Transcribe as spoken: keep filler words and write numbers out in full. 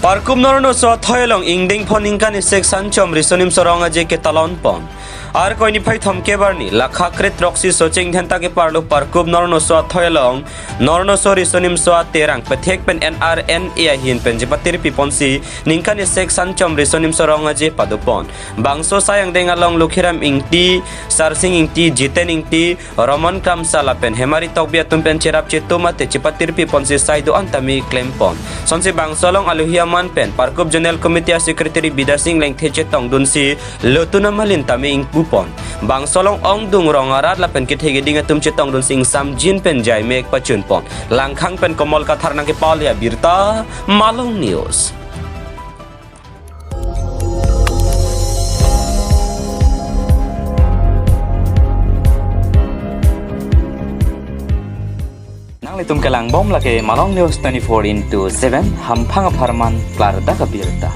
Parkup Nornoso athoi along ingdeng phongo ningkan isi-ik Sanchom Riso Nimso Rong Aje ketalon pon. Arkoi niphai thomkep arni, lakha kre-throksi Socheng Dhenta keparlo Parkup Nornoso athoi along Nornoso Riso Nimso Aterang pethek pen N R N A ahin pen chepatirpi ponsi ningkan isi-ik Sanchom Riso Nimso Rong Aje pado pon. Bangso asai angdeng along Lokhiram Ingti, Sarsing Ingti, Jiten Ingti, Romon Kramsa lapen Hemari Tokbi atum pen cherap chetum mate chepatirpi ponsi asai do-an tame klem pon. Sonsi bangso along alohi aman pen Parkup Zonal Committee a-Secretary Bidya Sing Lengthe chetongdunsi lotun amalin tame ingpu pon. Bangso along ongdung rong arat lapen kethe keding atum chetongdunsi ingsamjin pen jaimek pachun pon. Langkhang pen Komol Kathar nangkepale abirta, Malong News. Nanglitum kelang bom lake Malong News twenty-four into seven, hamphang apharman klardak abirta.